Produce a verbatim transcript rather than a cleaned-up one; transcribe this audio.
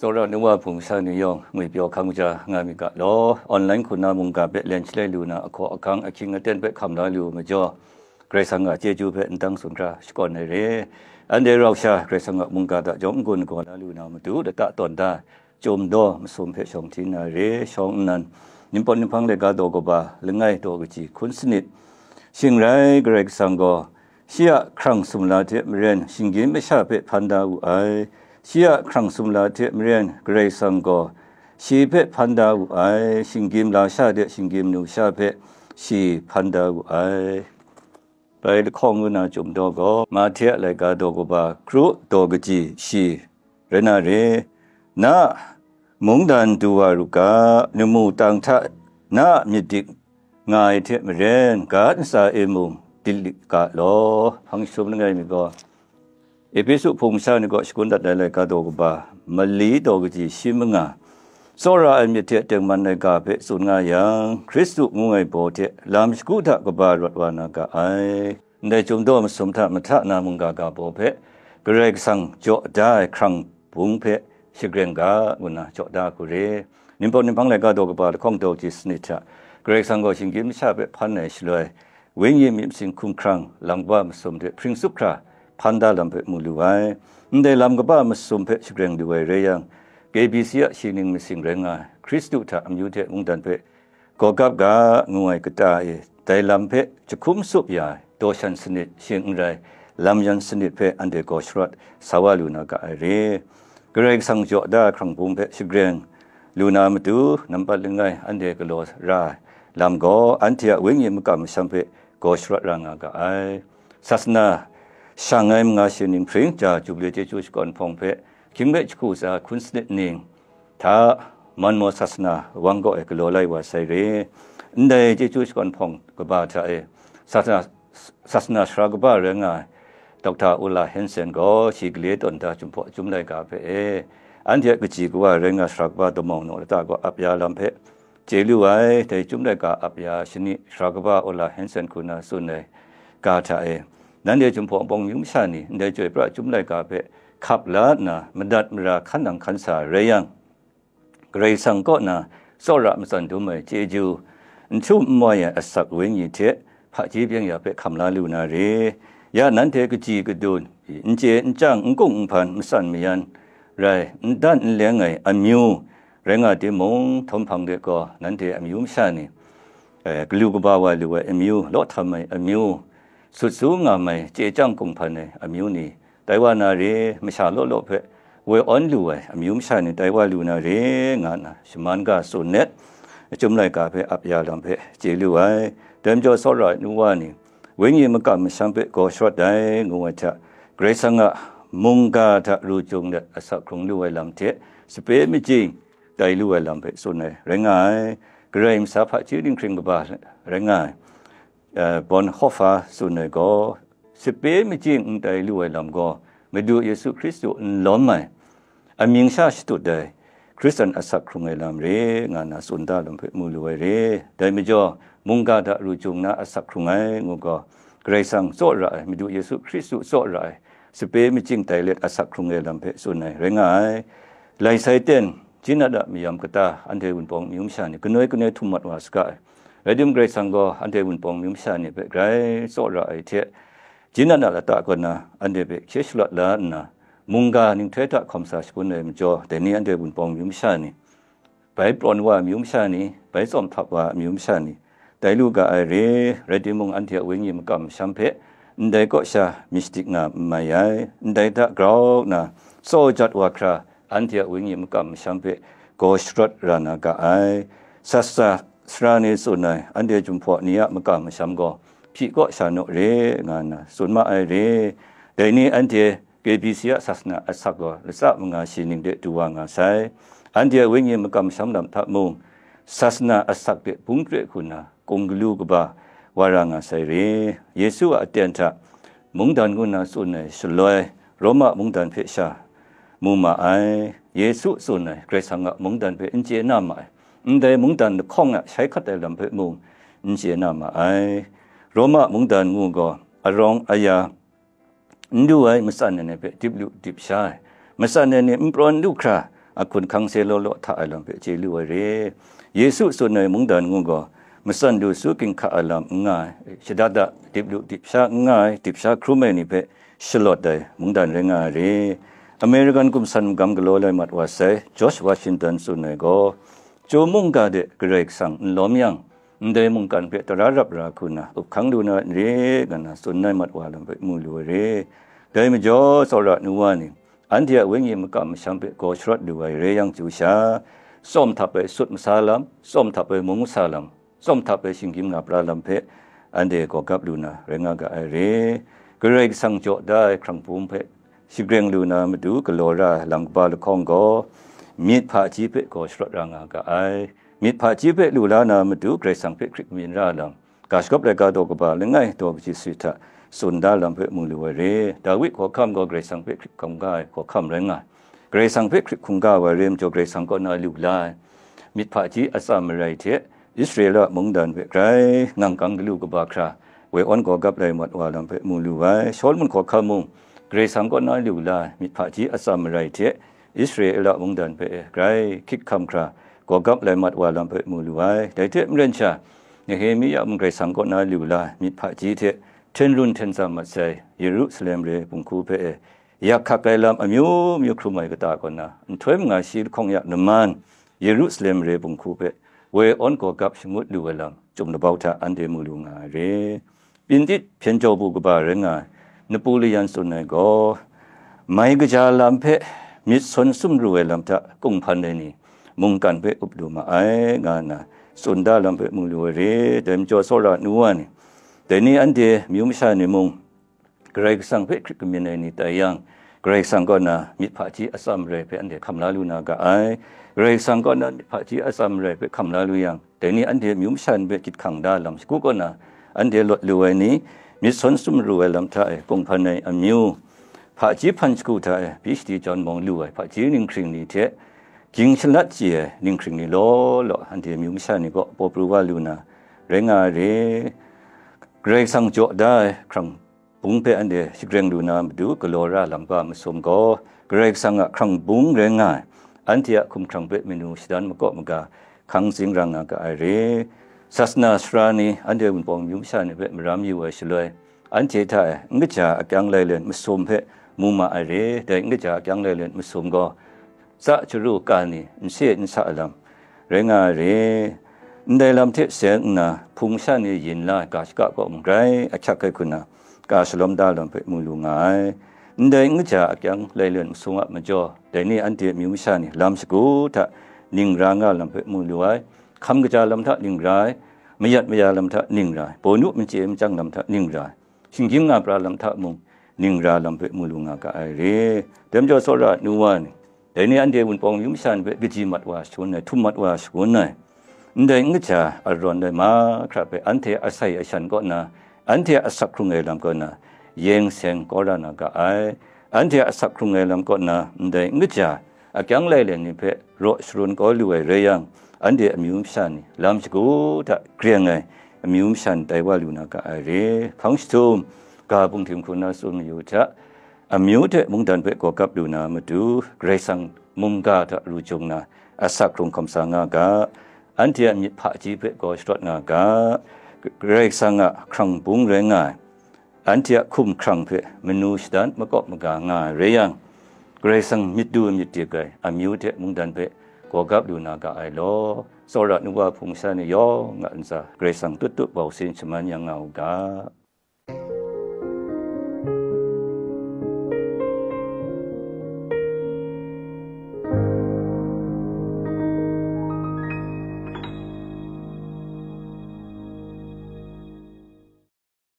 Tsawra nu wa hpung sha ni yawng ngwipyaw hkang ja nga mi ga law, online hku na mungga hpe len shalai lu na ahkaw ahkang ahkying aten hpe hkam la lu majaw, Karai Kasang a chyeju hpe ndang tsun hkra shakawn ai re. Anhte rau sha Karai Kasang a mungga hta jawm n-gun n-gaw la lu na matu lata tawn da, Chyum daw masum hpe shawng hti na re, shawng nnan, Ninpawt Ninhpang laika daw kaba langai daw kaji hkun sanit. Shing rai Karai Kasang gaw, shi a hkrang sumla hte maren shinggyim masha hpe hpan da wu ai. Shi a hkrang sumla hte maren Karai Kasang gaw, shi hpe hpan da wu ai. Shinggyim lasha hte shinggyim numsha hpe shi hpan da wu ai. Bai lahkawng ngu na Chyum daw gaw, Mahte a laika daw kaba kru daw kaji shi rai na re. Na a mungdan du wa ru ga, lamu tang hta na a myit dik nga ai hte maren, ga ntsa e mung dit lit ga law. Hpang jahtum langai mi gaw, Ehpesu hpung masha ni kaw shakun dat ai laika daw kaba, mali daw kaji shi manga, tsawra ai myit hte tengman ai ga hpe tsun nga yang, Hkristu ngu ai baw hte lam shagu hta kaba rawt wa na ga ai. Ndai Chyum daw masum hta mahta na mungga ga baw hpe Karai Kasang jaw da ai hkrang bung hpe shagreng ga, ngu nna jaw da hku re. Ninpawt Ninhpang laika daw kaba lahkawng daw ji sanit hta, Karai Kasang gaw shinggyim masha hpe hpan ai shaloi, Wenyi myit masin hkumhkrang lam kaba masum hte hpring tsup hkra hpan da lam hpe mu lu ai. Ndai lam kaba masum hpe shagreng lu ai rai yang, K B C a shi ning masing rai nga ai, Hkristu hta amyu hte mungdan hpe gaw gap ga ngu ai kata e, dai lam hpe jahkum tsup ya ai daw shan sanit shing n rai, lam yan sanit hpe anhte gaw sharawt sa wa lu na ga ai re. Karai Kasang jaw da ai hkrang bung hpe shagreng lu na matu, nampat langai anhte galaw ra ai lam gaw, anhte a wenyi makam masham hpe gaw sharawt ra nga ga ai. Sasana shang ai manga shi ning hpring ja Jubli chyeju shakawn hpawng hpe hkying hpe jahku tsa hkun sanit ning hta, Manmaw sasana wang kaw e galaw lai wa sai re. Ndai chyeju shakawn hpawng kaba hta e, sasana, sasana sara kaba rai nga ai Doctor Ola Hansen gaw shi gale tawn da Jinghpaw Chyum laika hpe e, anhte a kaji kawa rai nga sara kaba damawng naw lata gaw ap ya lam hpe chye lu ai. Dai Chyum laika ap ya shani sara kaba Ola Hansen hku na tsun ai ga hta e, nanhte Jinghpaw Wunpawng amyu masha ni ndai Chyoi pra Chyum laika hpe hkap la nna madat mara hkan nang hkan sa rai yang, Karai Kasang kaw na tsawra matsan dum ai chyeju, n htum n moi ai asak wenyi hte hpaji byeng ya hpe hkam la lu na re. Ya nanhte kaji kadun, n chye n chyang, n kung n hpan, matsan mayan rai, n dan n leng ai amyu rai nga timung, htawm hpang de gaw nanhte amyu masha ni, eh, galu kaba wa lu ai amyu, law htam ai amyu, sut su ngam ai, chye chyang kung hpan ai amyu ni, tai wa na re, masha law law hpe woi awn lu ai amyu masha ni tai wa lu na re, nga nna shaman ga tsun let, Chyum laika hpe ap ya lam hpe chye lu ai. Dai majaw tsawra ai nu wa ni, wenyi makam masham hpe gaw sharawt ai, ngu ai hta, Karai Kasang a mungga hta ru jung let asak hkrung lu ai lam hte, sape majing tai lu ai lam hpe tsun ai rai nga ai. Karai masa hpaji dinghpring kaba rai nga ai, eh, Bonhoeffer tsun ai gaw, sape majing n tai lu ai lam gaw, Madu Yesu Hkristu n lawm ai, amying sha shatut ai, Hkristan asak hkrung ai lam re, nga nna tsun da lam hpe mu lu ai re. Dai majaw, mungga hta ru jung na asak hkrung ai ngu gaw, Karai Kasang tsaw ra ai, Madu Yesu Hkristu tsaw ra ai, sape majing tai let asak hkrung ai lam hpe tsun ai rai nga ai. Lai sai ten, Jinat a mayam kata anhte Wunpawng amyu masha ni kanoi kanoi htum mat wa saga ai. Rai timung, Karai Kasang gaw anhte Wunpawng amyu masha ni hpe grai tsaw ra ai hte, Jinat a lata kaw na anhte hpe hkye shalawt la nna, mungga ninghtoi hta hkawm sa shangun ai majaw, dai ni anhte Wunpawng amyu masha ni, bai prawn wa amyu masha ni, bai tsawm hpap wa amyu masha ni, tai lu ga ai re. Rai timung, anhte a wenyi makam masham hpe ndai kaw sha myit shadik nga n mai ai. Ndai hta grau nna tsaw jat wa hkra, anhte a wenyi makam masham hpe gaw sharawt ra na ga ai. Sasana sara ni tsun ai, anhte Jinghpaw ni a makam masham gaw hpyi kaw sha naw re, nga nna tsun ma ai re. Dai ni anhte K B C a sasana asak gaw latsa manga shi ning de du wa nga sai. Anhte a wenyi makam masham lam hta mung, sasana asak de bung kre hku nna, kung galu kaba wa ra nga sai re. Yesu a aten hta mungdan ngu nna tsun ai shaloi, Roma mungdan hpe sha mu ma ai. Yesu tsun ai Karai Kasang a mungdan hpe n chye na ma ai. Ndai mungdan lahkawng a shai hkat ai lam hpe mung n chye na ma ai. Roma mungdan ngu gaw arawng aya n du ai, matsan ai ni hpe dip lu dip sha ai, matsan ai ni n prawn lu hkra, ahkun hkang se law law hta ai lam hpe chye lu ai re. Yesu tsun ai mungdan ngu gaw, matsan du su ginhka ai lam n nga ai, shada da, dip lu dip sha n nga ai, dip sha hkrum ai ni hpe shalawt ai mungdan rai nga ai re. American gumsan magam galaw lai mat wa sai George Washington tsun ai gaw, chyu mungga de Karai Kasang n lawm yang, ndai mungkan hpe tara rap ra hku na up hkang lu na n re, nga na tsun ai mat wa lam hpe mu lu ai re. Dai majaw, tsawra nu wa ni, anhte a wenyi makam masham hpe gaw sharawt lu ai rai yang chyu sha, tsawm htap ai sut masa lam, tsawm htap ai mung masa lam, tsawm htap ai shinggyim nga pra lam hpe anhte gaw gap lu na rai nga ga ai re. Karai Kasang jaw da ai hkrang bung hpe shagreng lu na matu galaw ra ai lam kaba lahkawng gaw, myit hpaji hpe gaw sharawt ra nga ga ai. Myit hpaji hpe lu la na matu Karai Kasang hpe hkrit kamyin ra lam, ga shagawp laika daw kaba langai daw kaji sut hta tsun da lam hpe mu lu ai re. Dawi hkawhkam gaw Karai Kasang hpe hkrit hkungga ai hkawhkam rai nga ai. Karai Kasang hpe hkrit hkungga wa re majaw, Karai Kasang kaw na lu la ai myit hpaji atsam marai hte Israela mungdan hpe grai ngang kang galu kaba hkra, woi awn gaw gap lai mat wa lam hpe mu lu ai. Shawlumon hkawhkam mung, Karai Kasang kaw na lu la ai myit hpaji atsam marai hte Israela mungdan hpe grai hkyit hkam hkra, gaw gap lai mat wa lam hpe mu lu ai. Dai hte maren sha, Nehemia mung Karai Kasang kaw na lu la ai myit hpaji hte hten run hten tsam mat sai Yerusalem re bunghku hpe e, yak hkak ai lam amyu myu hkrum ai kata kaw na, nhtoi manga shi lahkawng ya laman, Yerusalem re bunghku hpe woi awn gaw gap shangut lu ai lam, chyum labau hta anhte mu lu nga ai re. Pyintit hpyen jaw bu kaba rai nga ai, Napoleon tsun ai gaw, mai kaja lam hpe myit sawn sumru ai lam hta kunghpan ai ni, mungkan hpe up lu ma ai, nga nna tsun da lam hpe mu lu ai re. Dai majaw, tsawra nu wa ni, dai ni anhte myu masha ni mung, Karai Kasang hpe hkrit kamyin ai ni tai yang, Karai Kasang kaw na myit hpaji atsam marai hpe anhte hkam la lu na ga ai. Karai Kasang kaw na myit hpaji atsam marai hpe hkam la lu yang, dai ni anhte myu masha ni hpe gyit hkang da lam shagu kaw na, anhte lawt lu ai ni, myit sawn sumru ai lam hta e kunghpan ai amyu, hpaji hpan shagu hta e P H D jawn mawng lu ai hpaji ninghkring ni hte, ging shalat chye ai ninghkring ni law law, anhte myu masha ni kaw paw pru wa lu na rai nga ai re. Karai Kasang jaw da ai hkrang bung hpe anhte shagreng lu na matu galaw ra lam ga masum gaw, Karai Kasang a hkrang bung rai nga ai, anhte a hkum hkrang hpe manu shadan makaw maga hkang zing ra nga ga ai re. Sasana sara ni anhte Wunpawng myu masha ni hpe maram yu ai shaloi, anhte hta e n kaja akyang lailen masum hpe mu ma ai re. Dai n kaja akyang lailen masum gaw, tsa chyaru ka ni n se n sa lam rai nga ai re. Ndai lam hte seng nna, hpung sha ni yin la ai ga shaka kaw mung grai ahkyak hkai hku na, ka shalawm da lam hpe mu lu nga ai. Ndai n kaja akyang lailen masum a majaw, dai ni anhte myu masha ni lam shagu hta ning ra nga lam hpe mu lu ai. Hkam kaja lam hta ning ra ai, mayat maya lam hta ning ra ai, bawnu machye machyang lam hta ning ra ai, shinggyim nga pra lam hta mung ning ra lam hpe mu lu nga ga ai re. Dai majaw, tsawra nu wa ni, dai ni anhte Wunpawng myu masha ni hpe kaji mat wa shangun ai, htum mat wa shangun ai, ndai n kaja arawn ai mahkra hpe anhte asai ashan kaw na, anhte a asak hkrung ai lam kaw na, yeng seng kau ra na ga ai. Anhte a asak hkrung ai lam kaw na, ndai n kaja akyang lailen ni hpe raw sharun kau lu ai rai yang, anhte amyu masha ni lam shagu hta greng ai amyu masha ni tai wa lu na ga ai re. Hpang jahtum, ga bunghtim hku na tsun mayu hta, amyu hte mungdan hpe gaw gap lu na matu, Karai Kasang mungga hta ru jung na, asak hkrung hkawm sa nga ga, anhte a myit hpaji hpe gaw sharawt nga ga, Karai Kasang a hkrang bung rai nga ai, anhte a hkum hkrang hpe manu shadan makawp maga nga ai rai yang, Karai Kasang myit du myit dik ai amyu hte mungdan hpe gaw gap lu na ga ai law, tsawra nu wa hpung sha ni yawng a ntsa Karai Kasang tutut bau sin shaman yang nga u ga.